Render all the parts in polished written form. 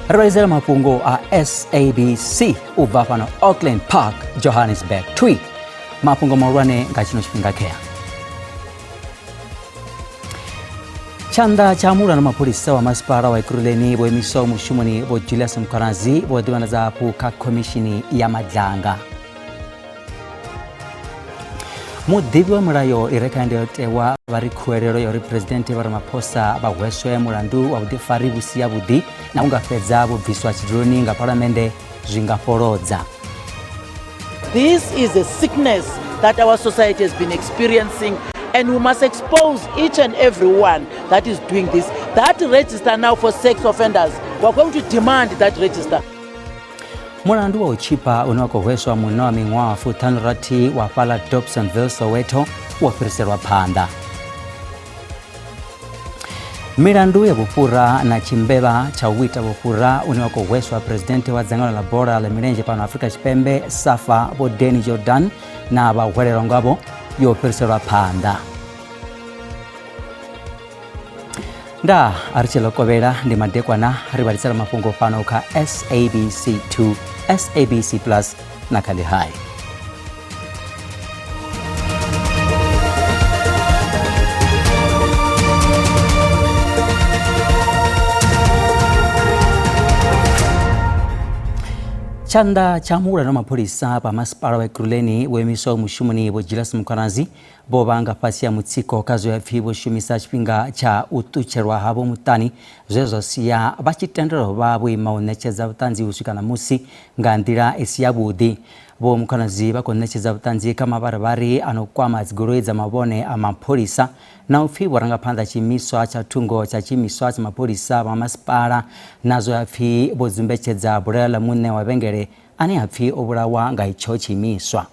Ri vhalisela mafhungo a SABC u bva fhano Auckland Park, Johannesburg. Twi mafhungo mahulwane nga tshino tshifhinga khea. Tshanḓa tsha muhulwane wa mapholisa wa masipala wa Ekurhuleni vho imiswaho mushumoni Vho Julius Mkhwanazi vho ḓivhanadza hafhu kha khomishini ya Madlanga. Muḓivhi wa mulayo i re kha ndayotewa vha ri khuwelelo ya uri Phresidennde Vho Ramaphosa vha hweswe mulandu wa vhuḓifari vhu si havhuḓi na u nga fhedza vho bviswa tshiduloni nga phalamennde zwi nga fholodza. This is a sickness that our society has been experiencing, and we must expose each and every one that is doing this. That register now for sex offenders, we're going to demand that register. Mulandu wa u tshipa une wa khou hweswa munna wa miṅwaha 56 wa fhaḽa Dobsonville, Soweto wo fhiriselwa phanḓa. Milandu ya vhufhura na tshimbevha tsha u ita vhufhura une wa khou hweswa phresidennde wa dzangano ḽa bola ḽa milenzhe fhano Afrika Tshipembe SAFA Vho Danny Jordaan na vhahwelelwa ngavho yo fhiriselwa phanḓa. Nda a ri tshi ḽo kovhela ndi madekwana ri vhalisela mafhungo fhano kha SABC 2, SABC Plus na kha Lihai. Tshanḓa tsha muhulwane wa mapholisa vha masipala wa Ekurhuleni vho imiswaho mushumoni Vho Julius Mkhwanazi vho vha nga fhasi ha mutsiko kha zwe pfi vho shumisa tshifhinga tsha u ṱutshelwa havho muṱani zwe zwa sia vha tshi tendelwa u vha vho ima u ṋetshedza vhuṱanzi u swika ṋamusi nga nḓila i si yavhuḓi. Vho Mkhwanazi vha khou ṋetshedza vhuṱanzi kha mavharivhari a no kwama dzigoloi dza mavhone a mapholisa na u pfi vhurangaphanḓa tshiimiswa tsha thungo tsha tshiimiswa tsha mapholisa vha masipala na zwe ha pfi vho dzumbetshedza bulayo ḽa muṋe wa vhengele ane ha pfi o vhulawa nga itsho tshiimiswa.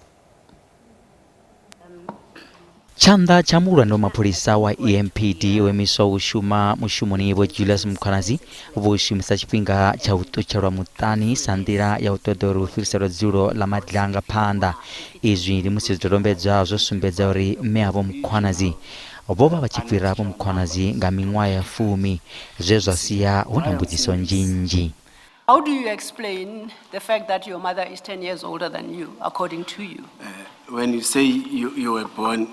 Tshanḓa tsha muhulwane wa mapholisa wa EMPD o imiswaho u shuma mushumoni Vho Julius Mkhwanazi vho shumisa tshifhinga tsha u ṱutshelwa muṱani sa nḓila ya u ṱoḓa uri hu fhiriselwe dzulo ḽa Madlanga phanḓa. Izwi ndi musi zwidodombedzwa zwo sumbedza uri mme a Vho Mkhwanazi vho vha vha tshi fhira Vho Mkhwanazi nga miṅwaha ya fumi, zwe zwa sia hu na mbudziso nnzhi-nnzhi. How do you explain the fact that your mother is 10 years older than you, according to you? When you say you were born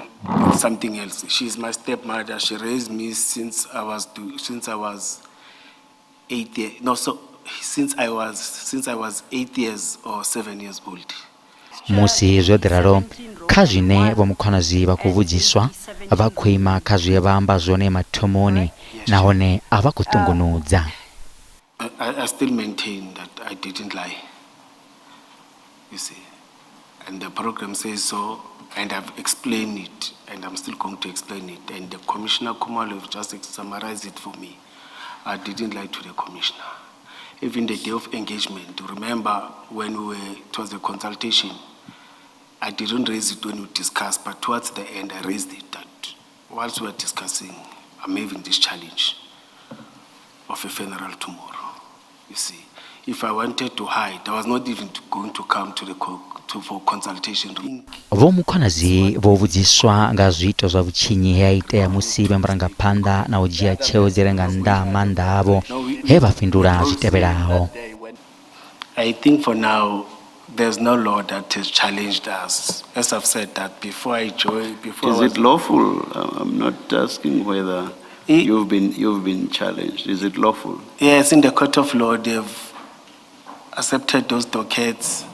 something else, she's my stepmother. She raised me since I was two, since I was 8 years, no, so since I was, since I was 8 years or 7 years old. Musi zwo ḓi ralo, kha zwine Vho Mkhwanazi vha khou vhudziswa, vha khou ima kha zwe vha amba zwone mathomoni nahone a vha khou ṱungunudza. I, I still maintain that I didn't lie. You see. And the program says so, and I've explained it, and I'm still going to explain it. And the Commissioner Khumalo have just summarized it for me. I didn't lie to the commissioner. Even the day of engagement, remember when we were, it was a consultation, I didn't raise it when we discussed, but towards the end I raised it that whilst we were discussing, I'm having this challenge of a funeral tomorrow. You see, if I wanted to hide, I was not even going to come to the to, for consultation. Vho Mkhwanazi vho vhudziswa nga zwiito zwa vhutshinyi he ha itea musi vhe murangaphanḓa na u dzhia tsheo dzi re nga nnḓa ha maanḓa avho, he vha fhindula zwi tevhelaho. I think for now, there's no law that has challenged us. As I've said that before I joined, before Is it lawful? I'm not asking whether you've been challenged. Is it lawful? Yes, in the court of law, they've accepted those dockets.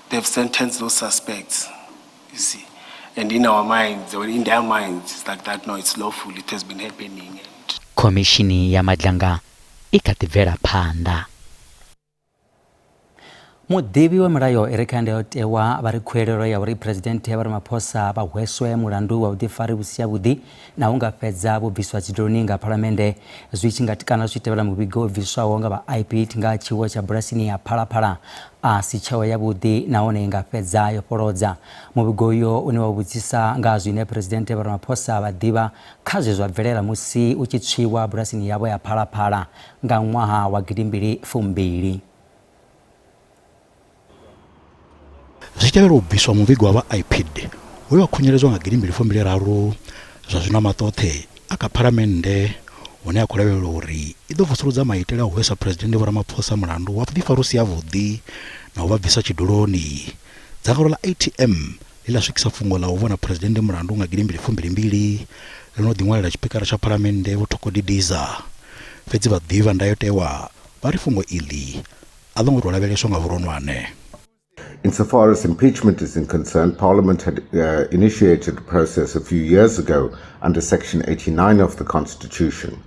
They've sentenced those suspects, you see. And in our minds, or in their minds, it's like that, no, it's lawful, it has been happening. And Khomishini ya Madlanga i kha ḓi bvela phanḓa. Muḓivhi wa milayo i re kha ndayotewa vha ri khuwelelo ya uri Phresidennde Vho Ramaphosa vha hweswe mulandu wa vhuḓifari vhu si havhuḓi na u nga fhedza vho bviswa tshiduloni nga Phalamennde zwi tshi nga kana zwi tshi tevhela muvhigo wo bviswaho nga vha IPID nga tshiwo tsha bulasini ya Phalaphala a si tsheo yavhuḓi nahone i nga fhedza yo fholodza. Muvhigo uyo une wa vhudzisa nga ha zwine Phresidennde Vho Ramaphosa vha ḓivha kha zwe zwa bvelela musi hu tshi tswiwa bulasini yavho ya Phalaphala nga ṅwaha wa gidimbili fumbili. Zwi tshi tevhela u bviswa muvhigo wa vha IPID we wa khunyeledzwa nga gidimbili fumbili raru, zwa zwino maṱo oṱhe a kha Phalamennde Hune ha khou lavhelelwa uri i ḓo vusuludza maitele a u hwesa Phresidennde Vho Ramaphosa mulandu wa vhuḓifari hu si havhuḓi na u vha bvisa tshiduloni. Dzangano ḽa ATM ḽe ḽa swikisa fhungo ḽa u vhona Phresidennde mulandu nga gidimbili fumbili mbili ḽo no ḓi ṅwalela Tshipikara tsha Phalamennde Vho Thoko Didiza. Fhedzi vhaḓivhi vha ndayotewa vha ri fhungo iḽi a ḽo ngo tou lavheleswa nga vhuronwane. Insofar as impeachment is concerned, Parliament had uh, initiated the process a few years ago under Section 89 of the Constitution.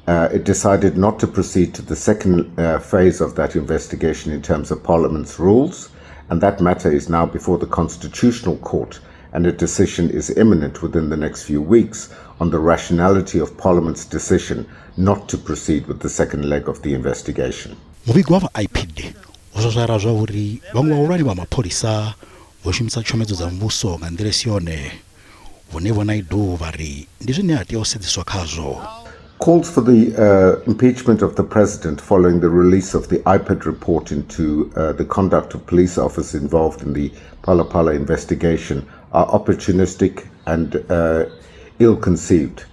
Uh, it decided not to proceed to the second uh, phase of that investigation in terms of Parliament's rules, and that matter is now before the Constitutional Court, and a decision is imminent within the next few weeks on the rationality of Parliament's decision not to proceed with the second leg of the investigation. Muvhigo wa vha IPID wo swaswara zwa uri vhaṅwe vhahulwane vha mapholisa vho shumisa tshomedzo dza muvhuso nga nḓila i si yone, vhune Vho Naidoo vha ri ndi zwine ha tea u sedzeswa khazwo. Calls for the uh, impeachment of the president following the release of the IPID report into uh, the conduct of police officers involved in the Phala Phala investigation are opportunistic and uh, ill conceived.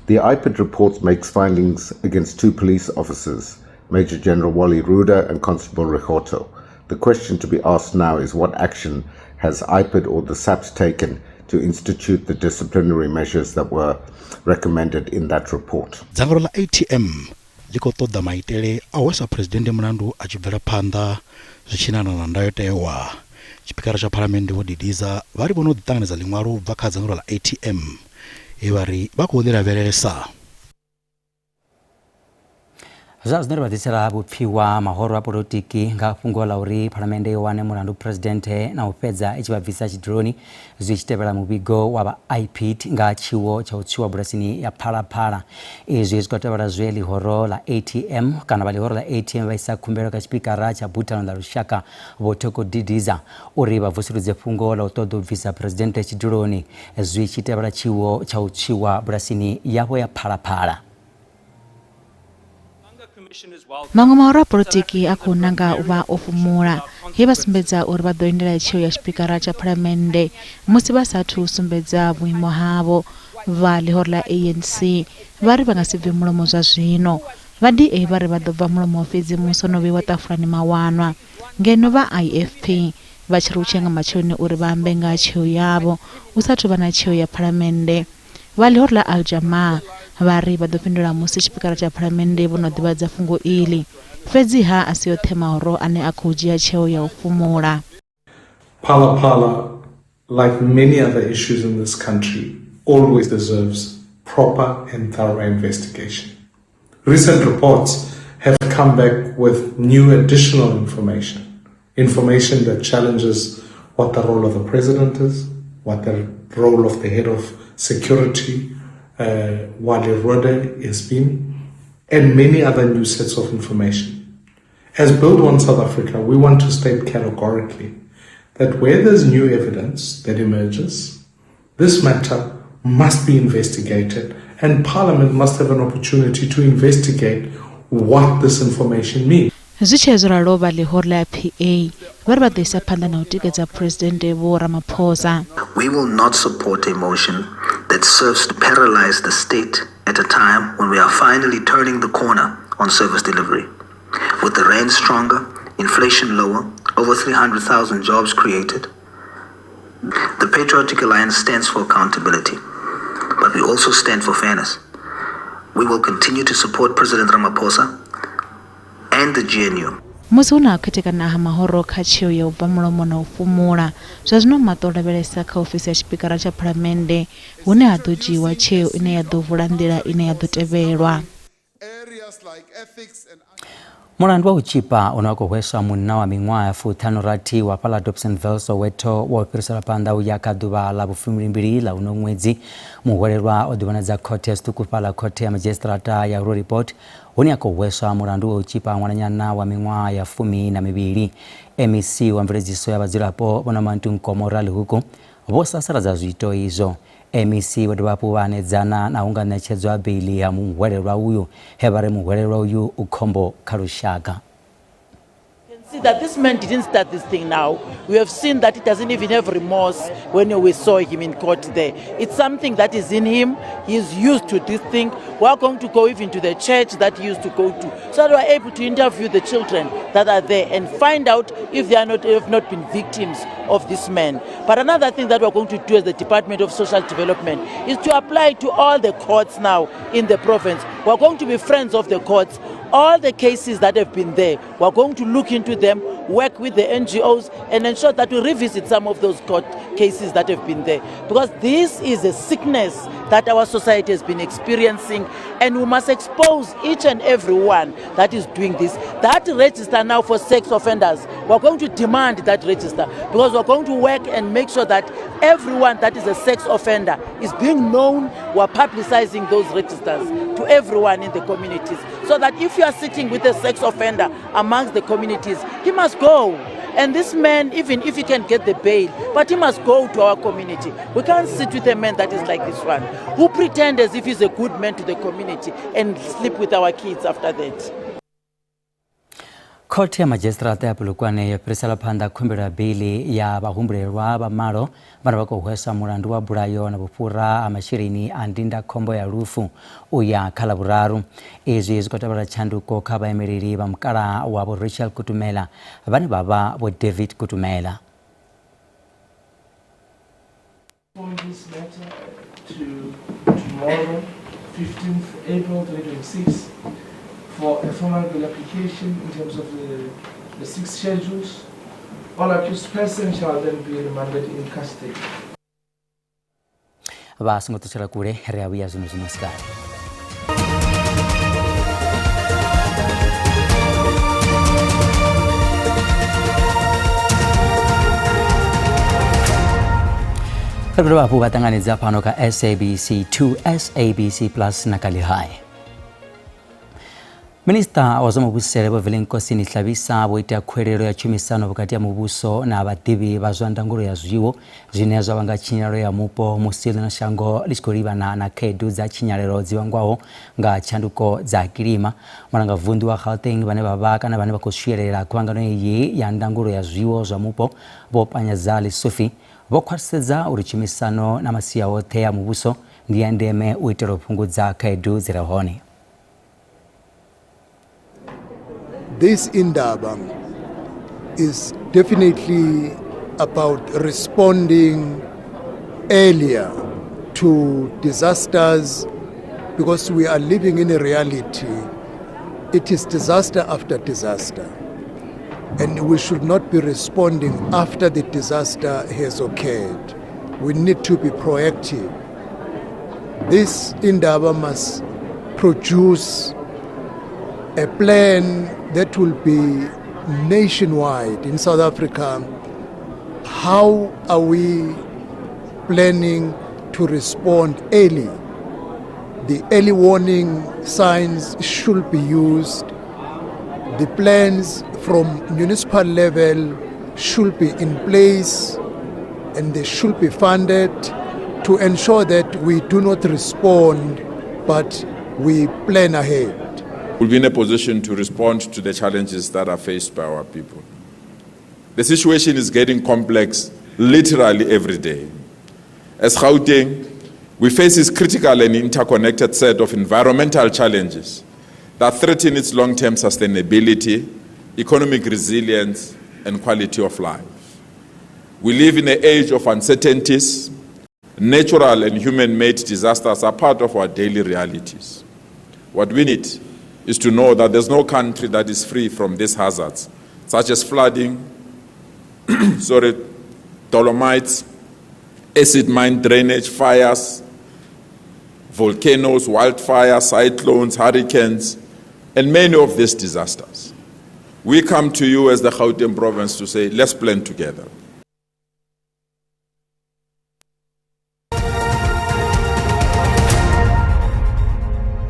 The IPID report makes findings against two police officers, Major General Wally Rhoode and Constable Rekhoto. The question to be asked now is what action has IPID or the SAPS taken to institute the disciplinary measures that were recommended in that report. Dzangano ḽa ATM ḽi khou ṱoḓa maitele a u hwesa Phresidennde mulandu a tshi bvela phanḓa zwi tshi elana na ndayotewa. Tshipikara tsha Phalamennde Vho Didiza vha ri vho no ḓi ṱanganedza ḽiṅwalo u bva kha dzangano ḽa ATM he vha ri vha khou ḽi lavhelesa. Zwa zwino ri vha ḓisela vhupfiwa mahoro a polotiki nga fhungo ḽa uri phalamennde yo wane mulandu phresidennde na u fhedza i tshi vha bvisa tshiduloni zwi tshi tevhela muvhigo wa vha IPID nga tshiwo tsha u tswiwa bulasini ya Phalaphala. Izwi zwi khou tevhela zwe ḽihoro ḽa ATM kana vha ḽihoro ḽa ATM vha isa khumbelo kha tshipikara tsha buthano ḽa lushaka Vho Thoko Didiza uri vha vusuludze fhungo ḽa u ṱoḓa u bvisa phresidennde tshiduloni zwi tshi tevhela tshiwo tsha u tswiwa bulasini yavho ya Phalaphala. Maṅwe mahoro a polotiki a khou nanga u vha o fhumula, he vha sumbedza uri vha ḓo lindela tsheo ya tshipikara tsha phalamennde musi vha sa athu u sumbedza vhuimo havho. Vha ḽihoro ḽa ANC vha ri vha nga si bve mulomo zwa zwino. Vha DA vha ri vha ḓo bva mulomo fhedzi musi ho no vheiwa ṱafulani mawanwa. Ngeno vha IFP vha tshi ri hu tshe nga matsheloni uri vha ambe nga ha tsheo yavho hu sa athu vha na tsheo ya phalamennde. Vha ḽihoro ḽa Al Jama-ah vha ri vha ḓo fhindula musi tshipikara tsha phalamennde vho no ḓivhadza fhungo iḽi. Fhedzi-ha a si oṱhe mahoro ane a khou dzhia tsheo ya u fhumula. Phala Phala, like many other issues in this country, always deserves proper and thorough investigation. Recent reports have come back with new additional information, information that challenges what the role of the president is, what the role of the head of security, uh, Wally Rhoode, has been, and many other new sets of information. As Build One South Africa, we want to state categorically that where there's new evidence that emerges, this matter must be investigated and Parliament must have an opportunity to investigate what this information means. Zwi tshee zwo ralo, vha ḽihoro ḽa PA vha ri vha ḓo isa phanḓa na u tikedza Phresidennde Vho Ramaphosa. We will not support a motion that serves to paralyse the state at a time when we are finally turning the corner on service delivery. With the rand stronger, inflation lower, over 300,000 jobs created, The Patriotic Alliance stands for accountability, but we also stand for fairness. We will continue to support President Ramaphosa and the GNU. Musi hu na u khethekana ha mahoro kha tsheo ya u bva mulomo na u fhumula, zwa zwino maṱo o lavhelesa kha ofisi ya tshipikara tsha phalamennde hune ha ḓo dzhiiwa tsheo ine ya ḓo vula nḓila ine ya ḓo tevhelwa. Mulandu wa u tzhipa une wa khou hweswa munna wa miṅwaha ya fuṱhanu-rathi wa fhaḽa Dobsonville, Soweto wo fhiriselwa phanḓa u ya kha ḓuvha ḽa vhufumbilimbili ḽa uno ṅwedzi. Muhwelelwa o ḓivhonadza khothe ya zwiṱuku fhaḽa khothe ya madzhisiṱiraṱa ya Roodepoort hune a khou hweswa mulandu wa u tzhipa ṅwananyana wa miṅwaha ya fumi na mivhili. MEC wa mveledziso ya vhadzulapo Vho Nomantu Nkomo Ralehoko vho sasaladza zwiito izwo. MEC vho dovha hafhu vha hanedzana na u nga ṋetshedzwa beiḽi ha muhwelelwa uyu he vha ri muhwelelwa uyu u khombo kha lushaka. See that this man didn't start this thing now. We have seen that he doesn't even have remorse when we saw him in court there. It's something that is in him. He is used to this thing. We are going to go even to the church that he used to go to, so that we are able to interview the children that are there and find out if they are not, have not been victims of this man. But another thing that we're going to do as the Department of Social Development is to apply to all the courts now in the province. We're going to be friends of the courts. All the cases that have been there, we're going to look into them, work with the NGOs, and ensure that we revisit some of those court cases that have been there. Because this is a sickness that our society has been experiencing, and we must expose each and every one that is doing this. That register now for sex offenders, we're going to demand that register, because we're going to work and make sure that everyone that is a sex offender is being known. We're publicizing those registers to everyone in the communities, so that if you are sitting with a sex offender amongst the communities, he must go. And this man, even if he can get the bail, but he must go to our community. We can't sit with a man that is like this one, who pretend as if he's a good man to the community and sleep with our kids after that. Khothe ya Madzhisiṱiraṱa ya Polokwane yo fhirisela phanḓa khumbelo ya beiḽi ya vhahumbulelwa vha malo vhane vha khou hweswa mulandu wa bulayo na vhufhura ha masheleni a ndindakhombo ya lufu u ya kha Ḽavhuraru. Izwi zwi khou tevhela tshanduko kha vhaimeleli vha mukalaha wa Vho Rachel Kutumela vhane vha vha Vho David Kutumela. Postpone this matter to tomorrow, 15th April 2026, for a formal bail application in terms of the 6 schedules. All accused persons shall then be remanded in custody. Vha songo ṱutshela kule, ri a vhuya zwino zwino sikale. Ri dovha hafhu vha ṱanganedza fhano kha SABC 2, SABC Plus na kha Lihai. Minisiṱa wa zwa muvhusele Vho Velenkosini Hlabisa vho ita khuwelelo ya tshumisano vhukati ha muvhuso na vhaḓivhi vha zwa ndangulo ya zwiwo zwine zwa vhanga tshinyalelo ya mupo musi ḽino shango ḽi tshi khou livhana na khaedu dza tshinyalelo dzi vhangwaho nga tshanduko dza kilima. Mulangavunḓu wa Gauteng vhane vha vha kana vhane vha khou swielela khuvhangano iyi ya ndangulo ya zwiwo zwa mupo Vho Panyaza Lesufi vho khwaṱhisedza uri tshumisano na masia oṱhe a muvhuso ndi ya ndeme u itela u fhungudza khaedu dzi re hone. This indaba is definitely about responding earlier to disasters, because we are living in a reality. It is disaster after disaster, and we should not be responding after the disaster has occurred. We need to be proactive. This indaba must produce a plan that will be nationwide in South Africa. How are we planning to respond early? The early warning signs should be used. The plans from municipal level should be in place, and they should be funded to ensure that we do not respond, but we plan ahead. We'll be in a position to respond to the challenges that are faced by our people. The situation is getting complex literally every day. As Gauteng, we face this critical and interconnected set of environmental challenges that threaten its long-term sustainability, economic resilience, and quality of life. We live in an age of uncertainties. Natural and human-made disasters are part of our daily realities. What we need is to know that there's no country that is free from these hazards, such as flooding, dolomites, acid mine drainage, fires, volcanoes, wildfires, cyclones, hurricanes, and many of these disasters. We come to you as the Gauteng province to say, let's plan together.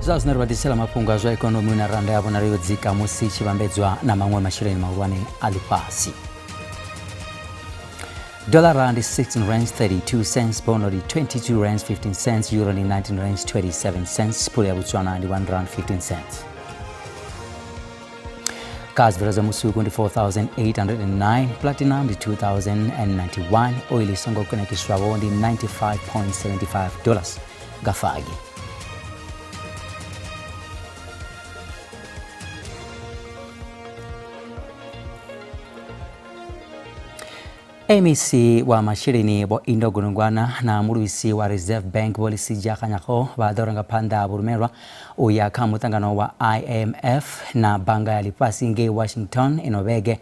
Zwa zwino ri vha ḓisela mafhungo a zwa ikonomi na randa ya vhonala yo dzika musi tshi vhambedzwa na maṅwe masheleni mahulwane a ḽifhasi. Dollar ndi 16 rands 32 cents, bono ndi 22 rands 15 cents, euro ndi 19 rands 27 cents, pula ya Botswana ndi 1 rand 15 cents. Kha zwibveledzwa musuku ndi 4809, platinum ndi 2091, oil i songo kunakiswaho ndi 95.75 dollars nga fagi. MEC wa masheleni Vho Indo Gonongwana na mulwisi wa Reserve Bank Vho Lesetja Kganyago vha ḓo ranga phanḓa vhurumelwa u ya kha muṱangano wa IMF na Bannga ya Ḽifhasi ngei Washington ino vhege.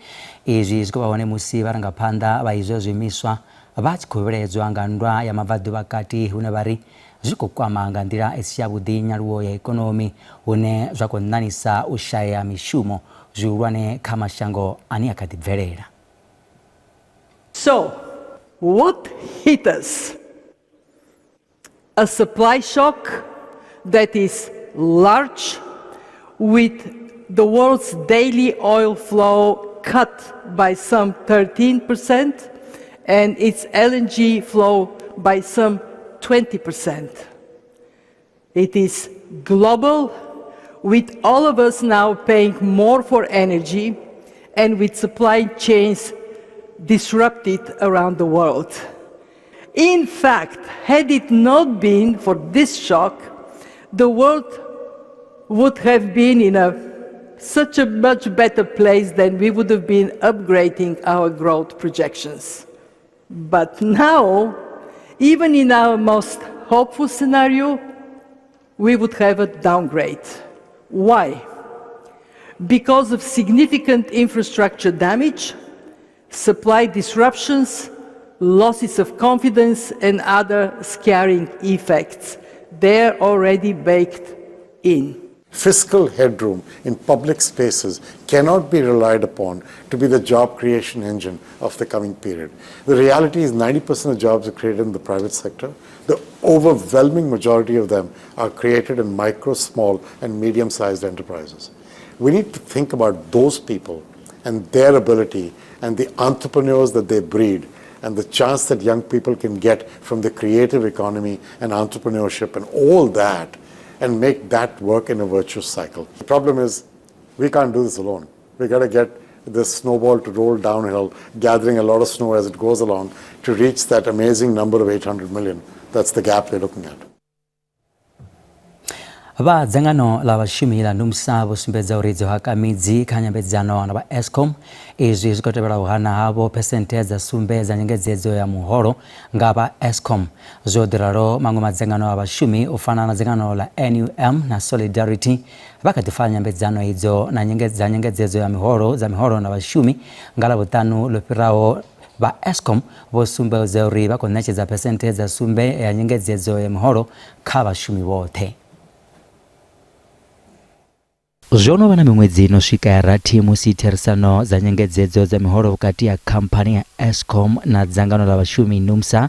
Izwi zwi khou vha hone musi vharangaphanḓa vha izwo zwiimiswa vha tshi khou vhilaedzwa nga nndwa ya mabvaḓuvha kati hune vha ri zwi khou kwama nga nḓila i si yavhuḓi nyaluwo ya ikonomi hune zwa khou ṋaṋisa u shaya mishumo zwihulwane kha mashango ane a kha ḓi bvelela. So, what hit us? A supply shock that is large, with the world's daily oil flow cut by some 13% and its LNG flow by some 20%. It is global, with all of us now paying more for energy and with supply chains disrupted around the world. In fact, had it not been for this shock, the world would have been in a such a much better place than we would have been upgrading our growth projections. But now, even in our most hopeful scenario, we would have a downgrade. Why? Because of significant infrastructure damage, supply disruptions, losses of confidence, and other scaring effects. They're already baked in. Fiscal headroom in public spaces cannot be relied upon to be the job creation engine of the coming period. The reality is 90% of jobs are created in the private sector. The overwhelming majority of them are created in micro, small, and medium-sized enterprises. We need to think about those people and their ability and the entrepreneurs that they breed and the chance that young people can get from the creative economy and entrepreneurship and all that, and make that work in a virtuous cycle. The problem is we can't do this alone. We got to get this snowball to roll downhill, gathering a lot of snow as it goes along to reach that amazing number of 800 million. That's the gap we're looking at. Vha dzangano ḽa vhashumi ḽa NUMSA vho sumbedza uri dzo haka midzi kha nyambedzano na vha Eskom. Izwi zwi khou tevhela u hana havho phesenthe dza sumbe dza nyengedzedzo ya muholo nga vha Eskom. Zwo ḓi ralo, maṅwe madzangano a vhashumi u fana na dzangano ḽa NUM na Solidarity vha kha ḓi fara nyambedzano idzo na dza nyengedzedzo ya miholo dza miholo na vhashumi. Nga Ḽavhuṱanu ḽo fhiraho, vha Eskom vho sumbedza uri vha khou ṋetshedza phesenthe dza sumbe ya nyengedzedzo ya miholo kha vhashumi vhoṱhe. Zwo no vha na miṅwedzi i no swika ya rathi musi therisano dza nyengedzedzo dza miholo vhukati ha khamphani ya Eskom na dzangano ḽa vhashumi NUMSA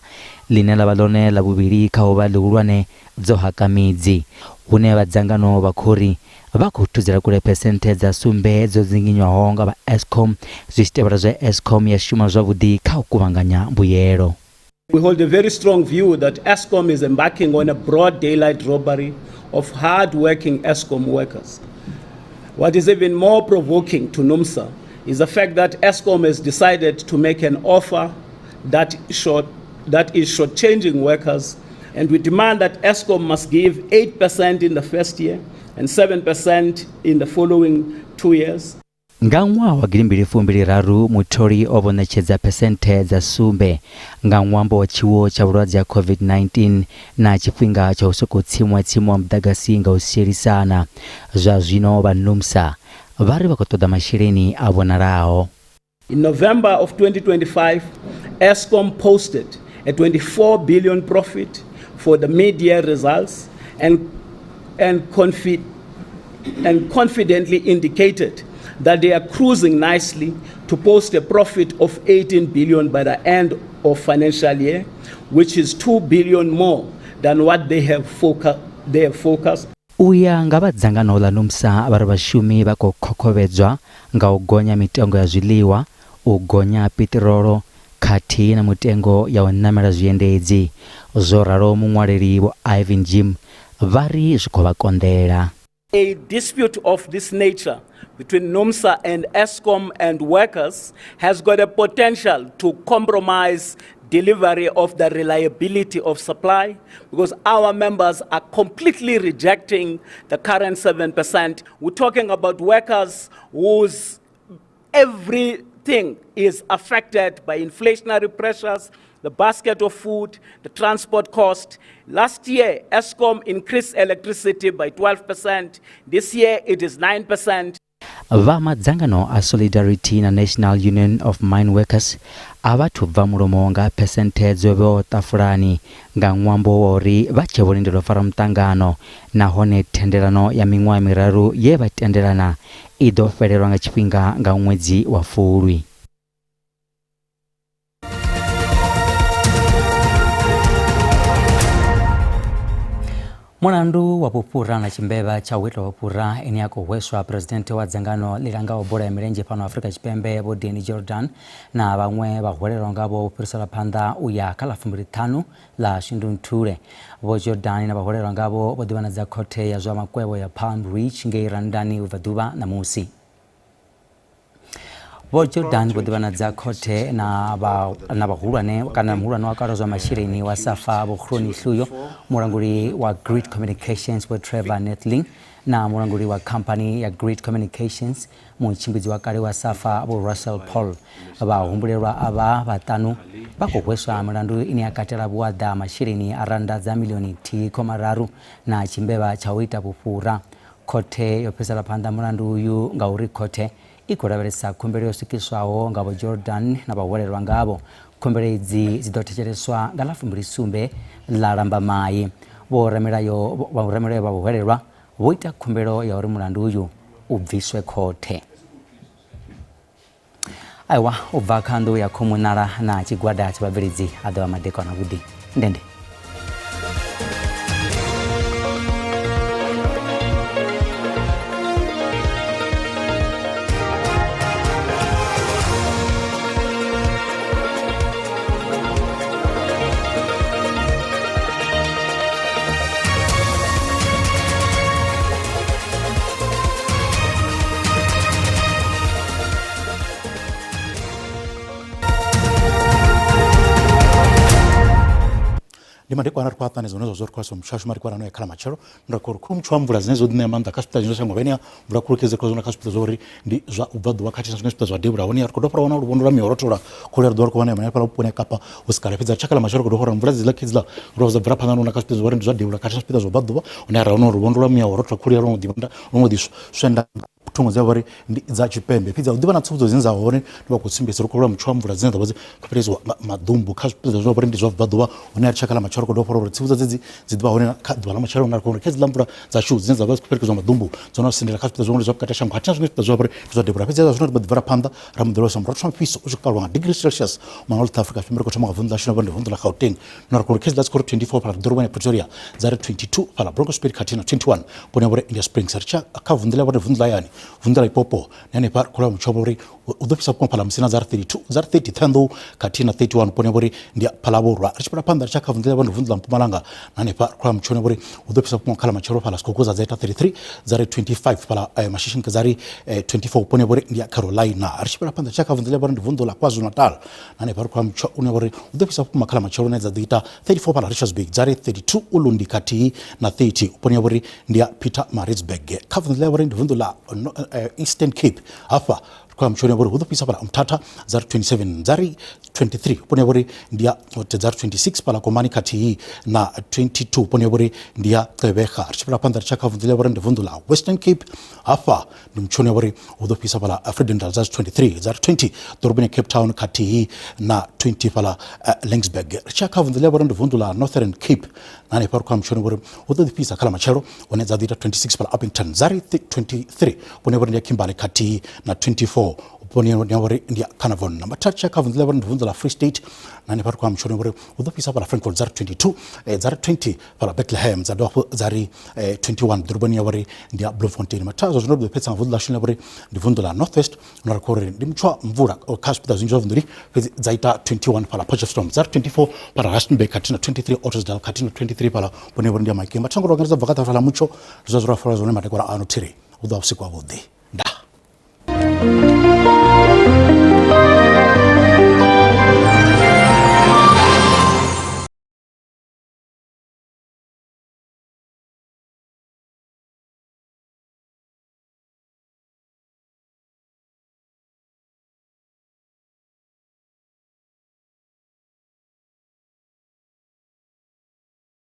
ḽine ḽa vha ḽone ḽa vhuvhili kha u vha ḽihulwane dzo haka midzi, hune vha dzangano vha khou ri vha khou thudzela kule phesenthe dza sumbe dzo dzinginywaho nga vha Eskom zwi tshi tevhela zwe Eskom ya shuma zwavhuḓi kha u kuvhanganya mbuyelo. We hold a very strong view that Eskom is embarking on a broad daylight robbery of hard-working Eskom workers. What is even more provoking to NUMSA is the fact that Eskom has decided to make an offer that, short, that is shortchanging workers, and we demand that Eskom must give 8% in the first year and 7% in the following 2 years. Nga ṅwaha wa gidimbili fumbili raru, mutholi o vho ṋetshedza phesenthe dza sumbe nga ṅwambo wa tshiwo tsha vhulwadze ha COVID-19 na tshifhinga tsha u sokou tsimuwa tsimuwa muḓagasi nga u sielisana. Zwa zwino vha NUMSA vha ri vha khou ṱoḓa masheleni a vhonalaho. In November of 2025, Eskom posted a 24 billion profit for the mid-year results and confidently indicated that they are cruising nicely to post a profit of 18 billion by the end of financial year, which is 2 billion more than what they have focused. U ya nga vha dzangano ḽa NUMSA vha ri vhashumi vha khou khokhovhedzwa nga u gonya mitengo ya zwiḽiwa, u gonya piṱirolo khathihi na mutengo ya u ṋamela zwiendedzi. Zwo ralo muṅwaleli Vho Irvin Jim vha ri zwi khou vha konḓela. A dispute of this nature between NUMSA and Eskom and workers has got a potential to compromise delivery of the reliability of supply, because our members are completely rejecting the current 7%. We're talking about workers whose everything is affected by inflationary pressures, the basket of food, the transport cost. Last year, Eskom increased electricity by 12%. This year, it is 9%. Vha madzangano a Solidarity na National Union of Mine Workers a vha thu bva mulomo nga phesenthe dzo vhewaho ṱafulani nga ṅwambo wa uri vha tshe vho lindela u fara muṱangano nahone thendelano ya miṅwaha miraru ye vha tendelana i ḓo fhelelwa nga tshifhinga nga ṅwedzi wa Fulwi. Mulandu wa vhufhura na tshimbevha tsha u itwa vhufhura ine ya khou hweswa phresidennde wa dzangano ḽi langaho bola ya milenzhe fhano Afrika Tshipembe Vho Danny Jordaan na vhaṅwe vha hwelelwaho ngavho vho fhiriselwa phanḓa u ya kha ḽa 25 ḽa Shundunthule. Vho Jordaan na vhahwelelwa ngavho vho ḓivhanadza khothe ya zwa makwevho ya Palm Ridge ngei Randani vhubvaḓuvha ṋamusi. Vho Jordan vho ḓivhanadza khothe na vha na vhahulwane kana muhulwane wa kale zwa masheleni wa Safa Vho Gronie Hluyo, mulanguli wa Grid Communications Vho Trevor Neethling na mulanguli wa khamphani ya Grid Communications mutshimbidzi wa kale wa Safa Vho Russell Paul. Vhahumbulelwa avha vhaṱanu vha khou hweswa milandu ine ya katela vhuaḓa ha masheleni a rannda dza milioni 1.3 na tshimbevha tsha u ita vhufhura. Khothe yo fhirisela phanḓa mulandu uyu ngauri khothe i khou lavhelesa khumbelo yo swikiswaho nga Vho Jordaan na vhahwelelwa ngavho. Khumbelo idzi dzi ḓo thetsheleswa nga ḽa 27 ḽa Lambamai. Vho ramilayo vha vhahwelelwa vho ita khumbelo ya uri mulandu uyu u bviswe khothe. Aiwa, u bva kha nnḓu ya khomunala na tshigwada tsha vhabveledzi a ḓo vha madekwana avhuḓi. Ndende. Ndi madekwana ri khou a ṱanganedza hune zwa zwo ri khou a mutsho washu madekwana ano ya khala matshelo nda khou ri khou mutsho wa mvula dzine dzo ḓi ṋea maanḓa kha zwipiḓa zwine shango vhene mvula khulu khedzi khou zwona kha zwipiḓa zwa uri ndi zwa u bva ḓuvha khathihi na zwiṅwe zwipiḓa zwa devhula hone ri khou dovha ra wana luvhondo lwa mihorothola khulu ya ri ḓovha ri khou wana hanefhaḽa vhuponi ha Kapa hu si kale fhedzi tshaka ḽa matshelo ri khou dovha ra mvula dziḽa khedziḽa ro dza bvela phanḓa na kha zwipiḓa zwa uri ndi zwa devhula khathihi na zwipiḓa zwa u bva ḓuvha hune ra wana uri luvhondo lwa mihorothola khulu ya lwo no ḓi lwo no ḓi swenda thungo dza vhori ndi dza tshipembe fhedzi u ḓivha na tsivhudzo dzine dza hone ndi vha khou sumbedzisa uri khou lwa mutsho wa mvula dzine dza vha dzi khou fheledziwa nga maḓumbu kha zwipiḓa zwine vhori ndi zwa vhubvaḓuvha hune a tshaka ḽa matshelo khou dovha uri tsivhudzo dzedzi dzi ḓivha hone kha ḓuvha ḽa matshelo hune a khou uri kha dziḽa mvula dzashu dzine dza vha dzi khou fhelekedziwa maḓumbu dzo no sendela kha zwipiḓa zwa vhukati ha shango khathihi na zwiṅwe zwipiḓa zwa vhori ndi zwa devhula fhedzi zwino ri mbo ḓi bvela phanḓa ra muḓelo sa murotho mufhiso u tshi kalwa nga degree Celsius mwana wa Afrika Tshipembe ri khou thoma nga vunḓu ḽashu na vhone vunḓu ḽa Gauteng na ri khou ri khedziḽa dzi khou ri 24 fhaḽa ḓoroboni ya Pretoria dza ri 22 fhaḽa Bronkhorstspruit khathihi na 21 vhone vho ri India Springs ri tsha kha vunḓu ḽa vhone vunḓu ḽa hayani vunḓu ḽa Limpopo na hanefha ri khou lavha mutsho uri u ḓo fhisa vhukuma fhaḽa Musina dza ri 32 dza ri 30 Ṱhohoyanḓou khathihi na 31 vhone vho ri ndi Phalaborwa ri tshi bvela phanḓa ri tsha kha vunḓu ḽa vhone vunḓu ḽa Mpumalanga na hanefha ri khou lavha mutsho uri u ḓo fhisa vhukuma kha ḽa matshelo fhaḽa Sikhukhudza dza ita 33 dza ri 25 fhaḽa Mashishing dza ri 24 vhone vho ri ndi ya Carolina ri tshi bvela phanḓa ri tsha kha vunḓu ḽa vhone ndi vunḓu ḽa KwaZulu-Natal na hanefha ri khou amba mutsho une wa uri u ḓo fhisa vhukuma kha ḽa matshelo une dza ḓo ita 34 fhaḽa Richards Bay dza ri 32 Ulundi khathihi na 30 vhuponi ha vhori ndi ya Pietermaritzburg kha vunḓu ḽa vhori ndi vunḓu ḽa Eastern Cape hafha ri khou amba mutsho une wa uri hu ḓo fhisa fhaḽa Mthatha dza ri 27 dza ri 23 vhuponi ha vhori ndi ya dza ri 26 fhaḽa Komani khathihi na 22 vhuponi ha vhori ndi ya Gqeberha ri tshi fhira phanḓa ri tsha kha vunḓu ḽa vhori ndi vunḓu ḽa Western Cape hafha ndi mutshoni wa uri hu ḓo fhisa fhaḽa Vredendal dza 23 dza 20 ḓoroboni ya Cape Town khathihi na 20 fhaḽa Laingsburg ri tshi ya kha vunḓu ḽa vhori ndi vunḓu ḽa Northern Cape na hanefha ri khou amba mutshoni uri hu ḓo ḓi fhisa kha ḽa matshelo hune dza ḓo ita 26 fhaḽa Upington dza ri 23 vhone vhori ndi ya Kimberley khathihi na 24 vhone ya vhori ndi ya Carnarvon namba tharu tshi ya kha vunḓu ḽa vhori ndi vunḓu ḽa Free State na hanefha ri khou amba mutshoni uri hu ḓo fhisa fhaḽa Frankfort dza ri 22 dza ri 20 fhaḽa Bethlehem dza dovha hafhu dza ri 21 ḓoroboni ya vhori ndi ya Bloemfontein mathada zwa zwino ri ḓo fhedza nga vunḓu ḽashu ḽa vhori ndi vunḓu ḽa North West no ri khou uri ndi mutsho wa mvula kha zwipiḓa zwinzhi zwa vunḓuli fhedzi dza ita 21 fhaḽa Potchefstroom dza ri 24 fhaḽa Rustenburg khathihi na 23 Ottosdal khathihi na 23 fhaḽa vhone vhori ndi ya Mahikeng mathanga ro angaredza bva kha ḓafha ḽa mutsho zwa zwo ra fara zwone madekwana ano thiri hu ḓo vha vhusiku havhuḓi ndaa.